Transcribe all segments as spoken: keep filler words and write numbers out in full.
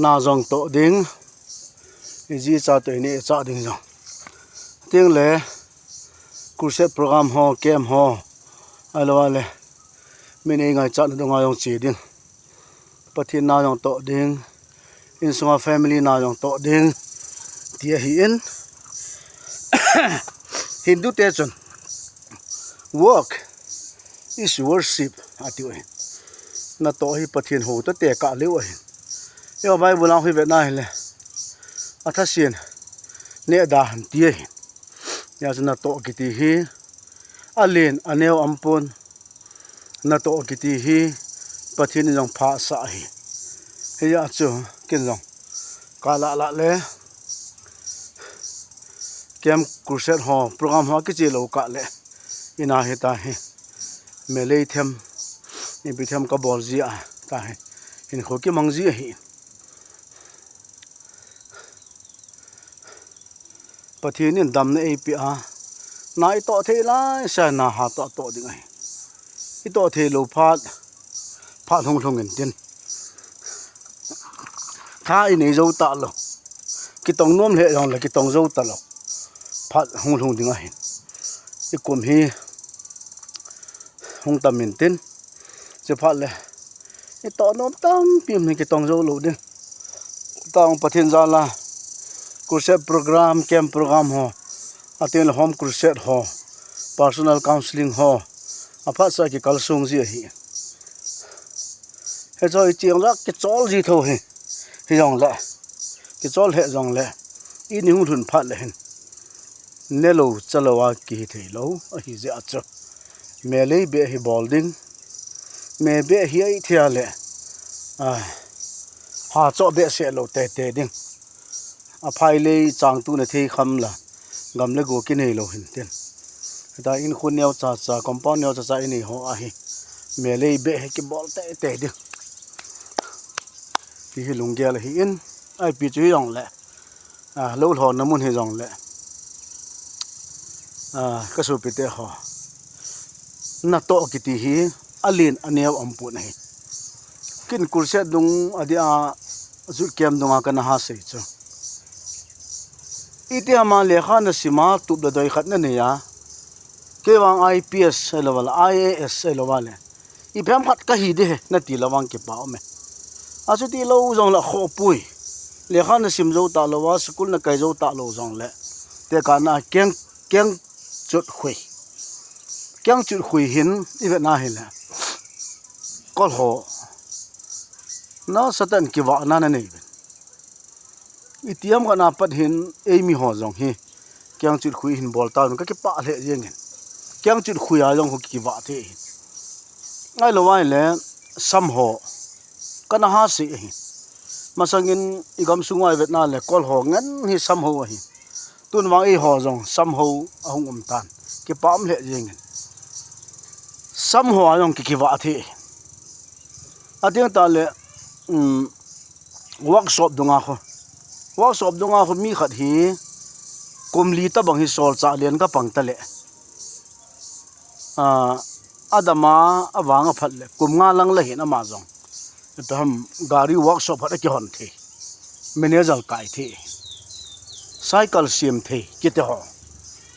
na jong toh ding, i ji cha toh i neh cha ding jong. Teng le, crusade program ho, camp ho, ahilou le, min ei ngaichat na dong a jong che ding. Pathen na jong toh ding, insunga family na jong toh ding, ti ahi in. Hindu te chun, "Work is worship," ati u ahi. Na toh hi Pathen hou toh tekah leu ahi. Eiho Bible a hi vetna hile, athasen neh da hen ti ahi. Hijeh chun na toh kiti hi alen aneo aum pon. Na toh kiti hi Pathen in jong phasah ahi. Hijeh chun ken jong ka lah lah le camp, crusade ho, program ho kiche lou kah le, ina hita hi melei them, ipi them ka bol ji a, ta hi hinkho kimang ji ahi. Pathen in damna eipeh a, na i toh thei lai sa na ha toh toh ding ahi. I toh thei lou phat, phat hung lhung in tin. Tha i nei jou talou. Kitong nom le jong le kitong jou talou. Phat hung lhung ding ahi. I kum hi hung tam in tin. Chuphat le i toh nom tampi um hi kitong jou lou ding. Tang Pathen jal a crusade program, camp program ho, ateng le home crusade ho, personal counseling ho, aphat sa kikal sung ji ahi. Hiche hi cheng jat kichol ji tho hi. Hijong le, kichol he jong le, i ni hung lhun phat le hin nelou chalou a kihi thei lou ahi jeh a chu, melei beh hi bol ding. Me beh hi ahi thei a le, a, ha choh behseh lou tete ding. Aphai lei chang tu na thei kham la, gam le go kinei lou hin tin. Hita in khu neo cha cha, compound neo cha cha i nei ho ahi. Melei beh hi kibol tete ding. Ti hi lunggel ahi in, ipi chu hijong le, a, lou lhon na mun hijong le, a, ka sopi te ho, na toh kiti hi alen aneo aum pon ahi. Ken crusade dung a dia youth camp dung a kana ha sei chu, iti ama lekha na sim a tup le doi khat na nei a, kei vang I P S ahilou le, I A S ahilou le, ipi ham khat kahi ding ahi, nati lou vang kipa um e. Achuti lou jong le khoh poi. Lekha na sim jou talou a, school na kai jou talou jong le, tekah na keng, keng chut khui. Keng chut khui hin i vetna hile, kol ho nasatah in kivahna na nei uvin. Iti ham khat na pat hin eimi ho jong hi keng chut khui hin bol tauvin, ka kipah lheh jeng in. Keng chut khui a jong khu kivah thei hin. Ahilou le, sam ho kana ha sei ahi. Masang in i gam sung a i vetna le, kol ho ngen hi sam ho ahi. Tun vang eiho jong sam ho ahung um tan. Kipa um lheh jeng in. Sam ho a jong ki, kivah thei. Ateng tah le, um, workshop dung a khu. Workshop dung a khu mi khat hi kum li tabang hi solchah len ka pang ta le, a, adam a, avang a phat le, kum nga lang la hin ama jong, ipi ham, gari workshop khat a kihon thei. Manager kai thei. Cycle siam thei, kiti ho.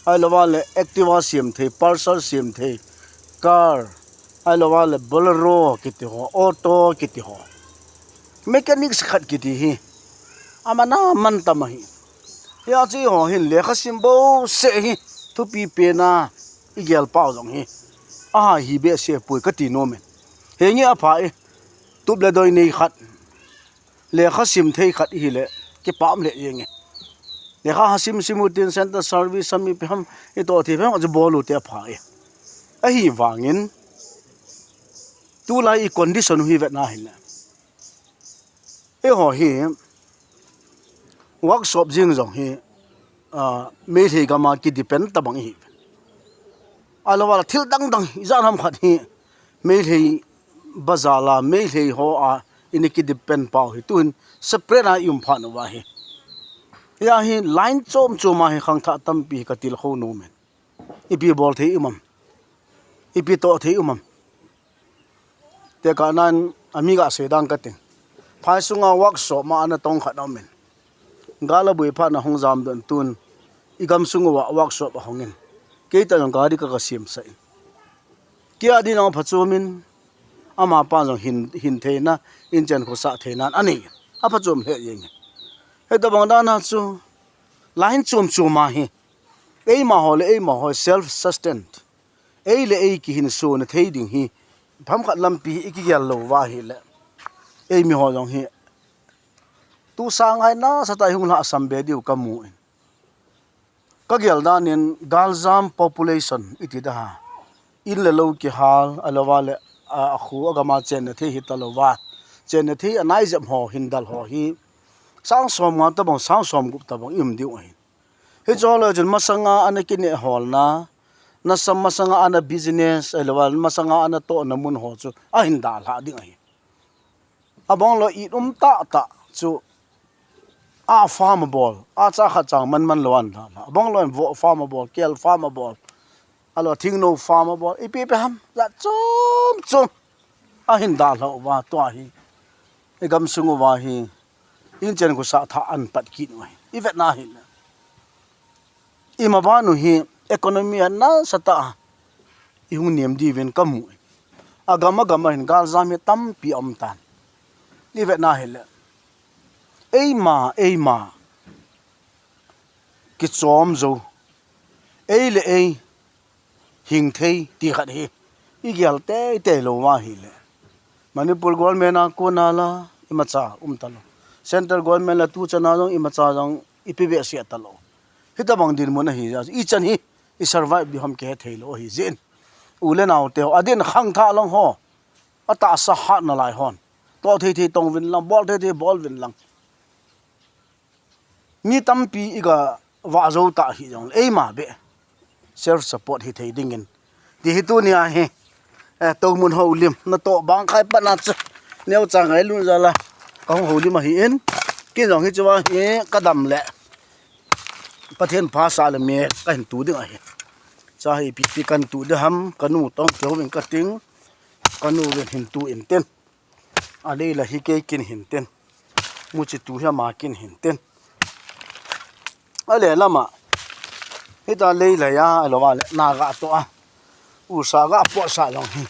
Ahilou le Activa siam thei, Pulsar siam thei, car. Ahilou le Bolero kiti ho, auto kiti ho. Mechanics khat kiti hi aman aman tam ahi. Hijeh chun eiho hin lekha sim bouseh hi thupi pen a i gel pau jong hi, aha hi behseh poi kati nom in. Henge apha e, tup le doi nei khat, lekha sim thei khat i hi le, kipa um lheh jeng e. Lekha ha sim sim u tin center service ham ipi ham, i toh thei ham chu bol u te apha e. Ahivangin, tulai i condition u hi vetna hile, eiho hi workshop jing jong hi, a, Meitei gam a ki depend tabang i hi. Ahilou le thil dang dang ijat ham khat hi Meitei bazar a, Meitei ho a i na ki depend pau hi, tuhin separate a i um phat u ahi. Hia hi line chom chom a hi khangthah tampi hi ka tilkhou nom in. Ipi bol thei um am? Ipi toh thei um am? Tekah nan ami ga sei dang ka ting. Phai sunga workshop ma ana tong khat aumin. Gal aboi phat na hung jam don tun. I gam sung uva workshop ahongin. Kei ta jong gari ka ka siam sa in. Kei a din jong phachumin. Ama pa jong hin, hin theina, inchen khosa theina, ani. Apha chom he yeng. He ta bang dan a chu. Lain chom chom a hi. Eima ho le eima ho self sustained. Ei le ei kihin suna thei ding hi. Pham khat lampi hi i kigel lou va hi le. Eimi ho jong hi. Tu sang hai na sa ta hung la sam be diu ka mu in. Ka gel dan in galjam population i ti da ha. In le lou kihal, a lou va le, a, a khu a gam a chenna thei hi ta lou va. Chenna thei a nai jep ho hin dal ho hi. Sang som nga ta bang, sang som gup ta bang i um diu ahi. Hi cho lo chun masanga ana kine holna, na sam masanga ana business, a lou va masanga ana tohna mun ho chu a hin dalha ding ahi. A bang lo i um ta ta chu a farm a bol, a cha khat chang man man lo an dalha. A bang lo in vo farm a bol, kel farm a bol. A lo thingno farm a bol, ipi ipi ham, jat chom chom. A hin dalha uva tua hi. I gam sung uva hi. Inchen khosa tha an pat kit uva hi. I vet na hi. I ma ba nu hi economy a na sa ta. I hung niam di ven ka mu. A gam a gam a hin galjam hi tampi a um tan. I vet na hi le. Eima, eima. Kichom zo. Ei le ei. Hing thei ti khat hi. I gel tei tei lou va hi le. Manipur government a kona la, i ma cha um ta lou. Central government la tu chana jong, i ma cha jong, i pi be sia ta lou. Hi ta bang din mun ahi ja. I chan hi, i survive di ham ke thei lou hi jin. U le nau te ho, a din khang tha long ho. A ta sa hat na lai hon. To thei thei tong vin lang, bol thei thei bol vin lang. Mi tampi i ga va zo ta hi jong, eima be. Self support hi thei dingin. Ti hi tu ni a hi. Eh, to mun ho lim, na to bang khai pa na chu. Neo cha ngai lun za la. Ka hung ho lim a hi in. Kin jong hi chu va hi ka dam le. Pathen pha sa le me ka hin tu ding a hi. Cha hi pi pi kan tu de ham, ka nu tong keu vin ka ting. Ka nu vin hin tu in tin. A lei la hi kei kin hin tin. Mu chi tu hi ama kin hin tin. A le lama. Hi ta lei la ya, a lo va le, na ga to a. U sa ga po sa long hi.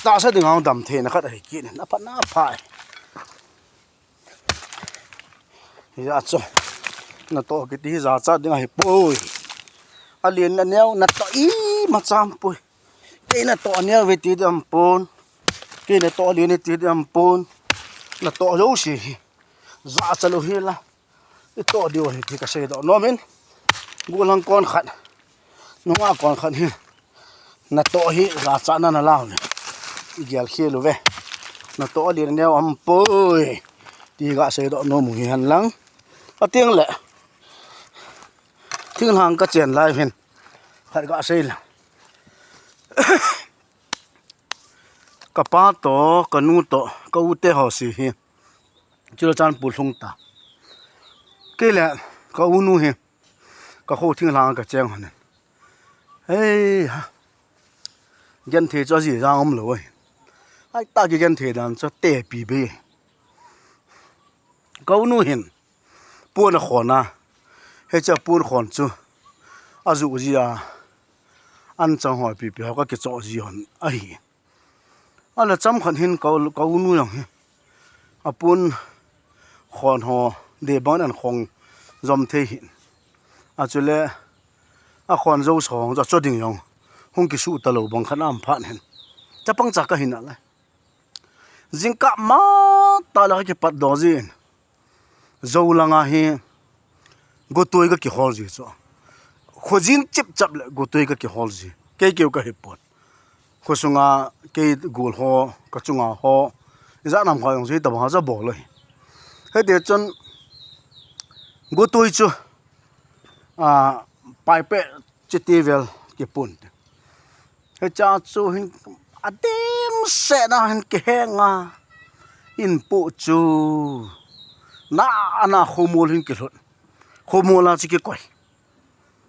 Ta sa ding ang dam the na khat a hi kin hin. A pa na pa. Hi a cho. Na to ki ti hi za cha ding a hi poi. A lien na neo, na to i ma cham poi. Kei na to neo ve ti dam pon. Kei na to lien ti dam pon. Na to lo si hi. Za cha lo hi la. I to diu hi ti ka sei do nomin. Gu lang kon khat. Nunga kon khat hi. Na to hi za cha na na la ve. I gel khel u ve. Na to lien neo am poi. Ti ga sei do nom u hi han lang. A tiang le. Thinglhang ka chen lai hin. Khat ga sei la. Ka pa to, ka nu to, ka u te ho si hi. Chulachan pu lhung ta. Kei le, ka u nu hi. Ka kho thinglhang ka cheng hon. Hei ha. Gen thei chu a ji jang um lo ai. Ai ta ki gen thei dan chu te pi be. Ka u nu hin. Pon a khon a. He cha pon khon chu. A ju ji a. An chang hoi pi pi ho ka ki cho ji hon. A hi. A la cham khat hin ka u, ka u nu jong hi. A pon khon ho de bang an khong jom thei hin. A chu le a khon jo song jo cho ding jong. Hung ki su ta lo bang khan am phan hin. Chapang cha ka hin a le. Jingkah ma ta la ka ki pat do jin. Zo langa hi gotoi ka kihol ji chu. Khojin chip chap le gotoi ka kihol ji. Kei keu ka hi pon. Khosunga kei gol ho, ka chunga ho. Ija nam kha jong ji ta bang ha ja bol lo hi. Heti chun gotoi chu. A, pai pe chiti vel kipun. He cha chu hin a dim se na hin kihenga. In pu chu. Na, na khomol hin kilhut. Khomol a chu kikoi.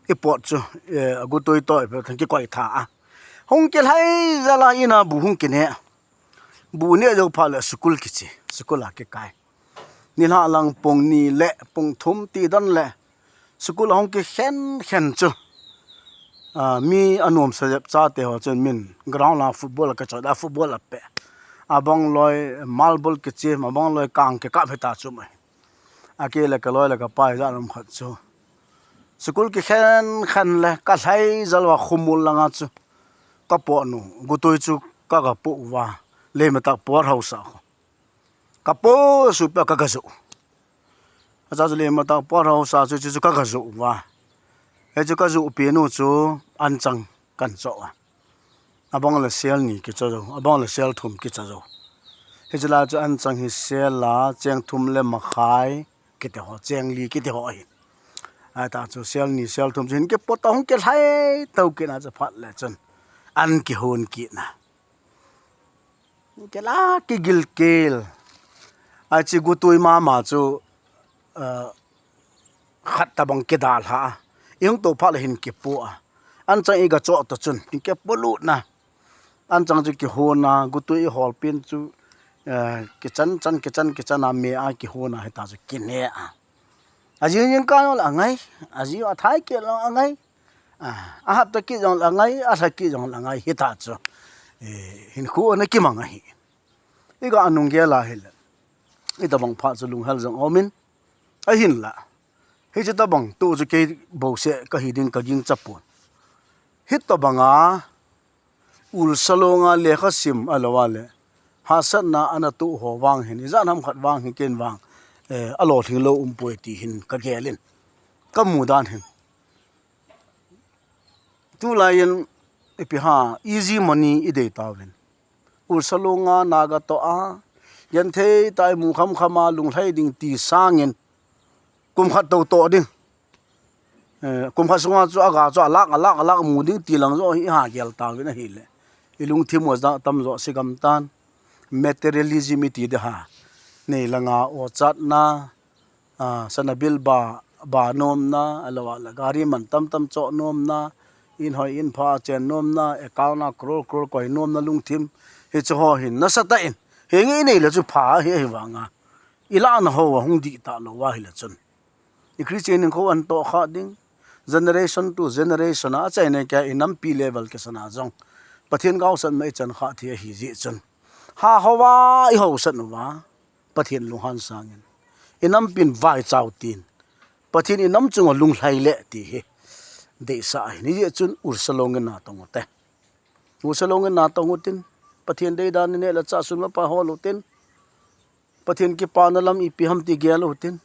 I pot chu, eh, a gotoi toi pe than kikoi tha a. Hung kilhai jala ina bu hung kine. Bu neh jou phat le school kiche, school a kikai. Nilhah lang pung ni le pung thum ti dan le school a hung kikhen khen chu, ah, mi anomsa jep chate ho chun min ground a football a kichoi da, football a pe. Abang loi marble kichim, abang loi kang kikap hita chu mai. Akei le kaloi le kapai ja lam khat chu school kikhen khen le kalhai jal uva khumul langa chu kapoh nu, gutui chu ka, kapoh uva, Leimatak Power House a khu. Kapoh suh peh a ka, kajoh. Acha chu Leimatak Power House a chu, chu, chu ka, kajoh uva. Hichu kajoh pi nu chu anchang kahin choh a. Abang le sel ni kicha jou, abang le sel thum kicha jou. Hichu la chu anchang hi sel a cheng thum le makhai kiti ho, cheng li kiti ho ahi. Ahi ta chu sel ni sel thum chu hin kipoh ta, hung kilhai tao kit na chu phat le chun an kihon kit na. Kila kigil kel. Ahi chu gutui mama chu, ah, khat tabang kidalha a. I hung to phat le hin kipoh a. Anchang i ga choh ta chun hin kipoh lut na. Anchang chu kihon a, gutui i hol pen chu, eh, kichan chan, kichan, kichan a me a kihon a, hita chu kine a. Ajing jing kah jong le angai, ajing athai kit jong le angai. Ah, ahapta kit jong le angai, alha kit jong le angai, hita chu. Eh, hinkho ana kimang ahi. I ga nung gel a hile, i tabang phat chu lunghel jong umin, ahinla. Hiche tabang tu chu kei bouseh kahi ding ka gingcha pon. Hitabang a, Ulsa Long a lekha sim alou a le, hahsatna ana toh ho vang hin, ijat ham khat vang hin ken vang, eh, alolhing lou um poi ti hin ka gel in, ka mu dan hin. Tulai in ipi ham, easy money i dei tauvin. Ulsa Long a na ga toh a, genthei tah a i mu kham kham a lunglhai ding ti sangin, kum khat tou toh ding. Eh, kum khat sunga chu aga chu a lakh, a lakh, a lakh mu ding ti lang joh hi i ha gel tauvin ahile, i lungthim u a ja tam joh si gam tan. Materialism i ti de ha. Nei langa o chatna, ah, sana bil ba, ba nomna, alou a le gari man tam tam choh nomna, in hoi in pha chen nomna, account a crore crore koi nomna lungthim. Hichu ho hin nasatah in, henge i nei le chu pha hi, ahivanga i lahna ho a hung dih talou ahile chun, i Christian hinkho ahin tohkhah ding. Generation to generation a, achaina kei a i nampi level kisana jong Pathen gaosatna i chan khah thei ahi jeh chun, ha ho a i haosat uva Pathen lunghan sangin, i nampin vaichau tin, Pathen i nam chunga lunglhai le ti hi deisah ahi. Hijeh chun Ulsa Long in natong ute. Ulsa Long in natong utin, Pathen deidan in neh le chah sum le pai hol utin, Pathen kipana lam ipi ham ti gel utin,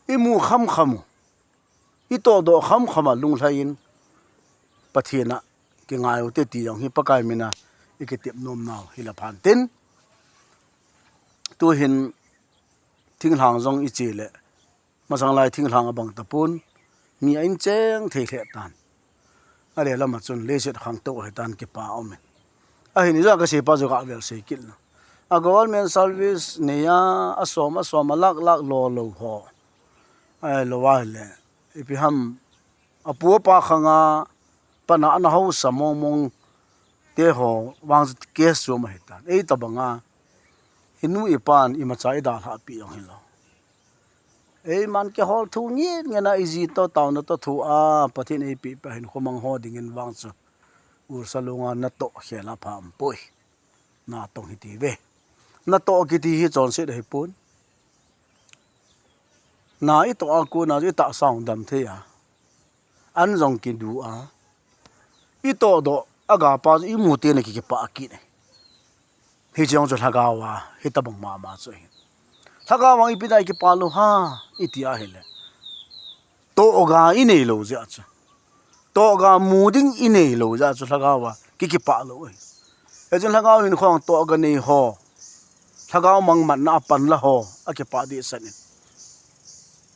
i mu kham kham u, i tohdoh kham kham a lunglhai in Pathen a kingai ute ti jong hi Pakai mina i kitep nom nau hi la phan tin. Tuhin thinglhang jong i che le, masang lai thinglhang abang tapon, mi a in cheng thei lheh tan. Ale lama chun leiset khang toh ahi tan, kipa aumin. Ahin ijat ka seipa chu ka vel sei kit na. A government service nei a, asom, asom, a lakh, lakh lo lo ho, ahilou ahile, ipi ham, apu apa khang a pan a ana haosa mong mong te ho vang chu case chu um ahi tan. Ei tabang a, i nu i pan imacha i dalhah pi jong hilou, eiman kihol thu ngen ngen a, i ji toh taona toh thu a, Pathen eipeh peh a hinkho mang ho dingin vang chu Ulsa Long a natoh khel a pha um poi. Natong hiti ve. Natoh kiti hi chonset ahi pon. Na i toh a kona i tahsa hung dam thei a, an jong kidu a, i tohdoh aga pa chu i mu teng le ki, kipah kit e. Hiche jong chu lhagao a hitabang mama chu ahi. Lhagao a ipi dinga i kipah lou ham i ti ahile, tohga i neilou jeh a chu, tohga mu ding i neilou jeh a chu lhagao a ki, kipah lou ahi. Hichun lhagao hinkho a tohga nei ho, lhagao mang matna a pan la ho, akipah dehset in.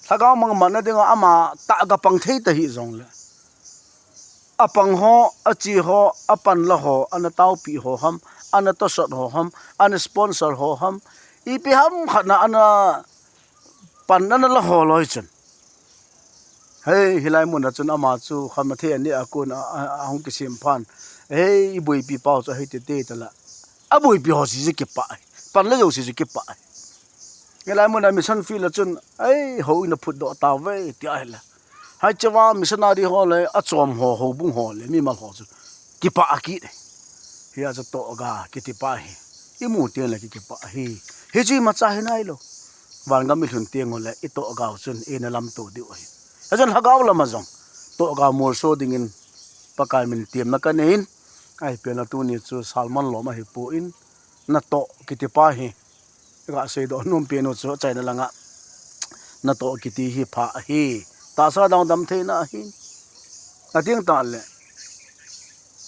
Lhagao mang matna dinga ama tahga pang thei ta hih jongle, apang ho, ache ho, apan la ho, ana taopeh ho ham, ana tosot ho ham, ana sponsor ho ham, ipi ham khat na ana pan ana la ho loi chun, hei, hilai mun a chun ama chu khamthei aneh a kon a, a, ahung kisem phan. Hei, i boipi pau chu ahi tete tala. Aboipi ho si si kipah. Pan le jo si si kipah. Ngelai mun a mission field a chun, "Ai, ho ina phut doh ta ve," ti ahile. Hai chewa missionary ho le, achom ho, houbung ho le, mimal ho chu kipah kit e. Hia chu tohga kitipa hi. Imu teng le ki, kipah hi. Hichu imacha hi nailou. Vangam ilhun teng ule, itohgau chun ina lamto diu ahi. Hijeh chun lhagao lama jong tohgau molso dingin Pakai min temna kanei in, ahi pena tuni chu sermon lom ahipon, natoh kitipa hi. Ka seidoh nom pen u chu achaina langa natoh kiti hi pha ahi. Tahsa dang damtheina ahi. Ating tah le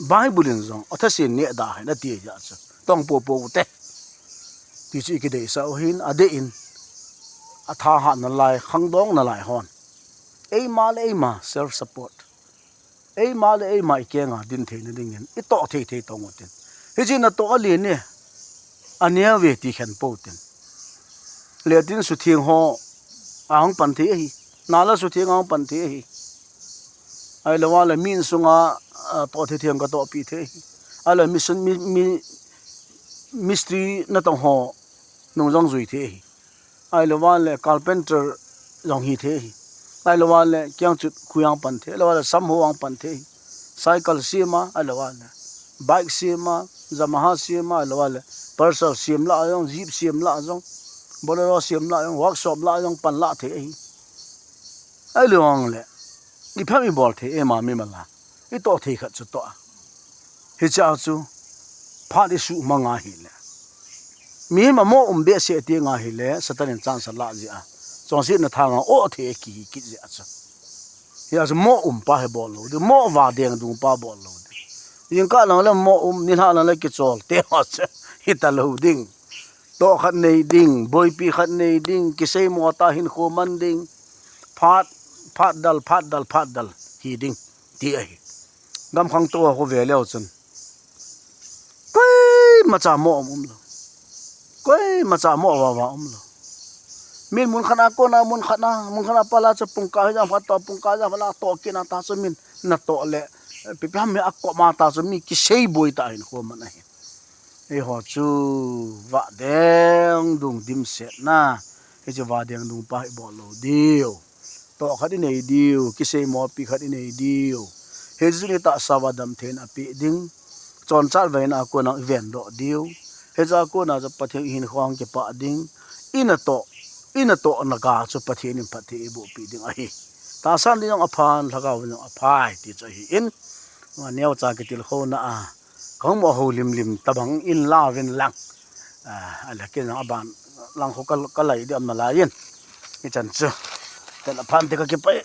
Bible in jong, "Athasen neh da hen," ati jeh chun, "Tong popo u te," ti chu ikideisah u ahin, adeh in, athahat nalai, khangdong nalai hon, eima le eima self support, eima le eima ikenga din theina dingin itoh thei thei tong utin. Hichu natoh alen e, aneo ve ti khen pou tin. Letin sutheng ho ahung pan thei ahi. Nala sutheng ahung pan thei ahi. Ahilou le mi insunga, ah, toh thei thei hung katohpi thei ahi. Ahilou mission, mi, mi, mistri natong ho nung jong jui thei ahi. Ahilou le carpenter jong hi thei ahi. Ahilou le kiang chut khu ahung pan thei, ahilou le sam ho ahung pan thei ahi. Cycle sem a, ahilou le bike sem a, Yamaha sem a, ahilou le Pulsar sem la jong, Jeep sem la jong, Bolero sem la jong, workshop la jong pan la thei ahi. Ahilou le ipi ham ibol thei eima mimal a. Itoh thei khat chu toh a. Hichea chu phat isuhmang ahile, mihem amo um behseh teng ahile, Satan in chance ala jeh a, chonsetna thanga o thei kihi kit jeh a chu. Hia chu mo um pa hi bol lou ding, mo vadeng dung pa bol lou ding. Jingkah lang le mo um, nilhah lang le kichol te ho chu hita lou ding. Toh khat nei ding, boipi khat nei ding, kiseimo tah hinkho man ding. Phat, phat dal, phat dal, phat dal hi ding, ti ahi. Gamkhang toh ho ve leu chun, koimacha mo um umlou. Koimacha mo vava umlou. Min mun khat a kona, mun khat a, mun khat a pala chu pungkah hijong phat toh, pungkah hijong phat la toh kit na tah chu min natoh le, ipi ham mi akoma tah chu mi kisei boi tah hinkho man ahi. Eiho chu vadeng dung dimsetna, hichu vadeng dung pa hi bol lou diu. Toh khat inei diu, kiseimopi khat inei diu. Hichu ni tahsa vadam theina apeh ding. Chonchat veina a kona ivendoh diu. Hichea kona chu Pathen hinkho a kipah ding. Inatoh, inatohna ga chu Pathen in phatthei eibohpi ding ahi. Tahsan ding jong aphan, lhagao jong aphai ti chu ahin. Neocha kitilkhouna a kahung mo houlim lim tabang in lauvin lang. Ah, ahile ken jong aban lang kho ka, kalai ding um nalai in. Hichan chu. Ken aphan te kakipah e.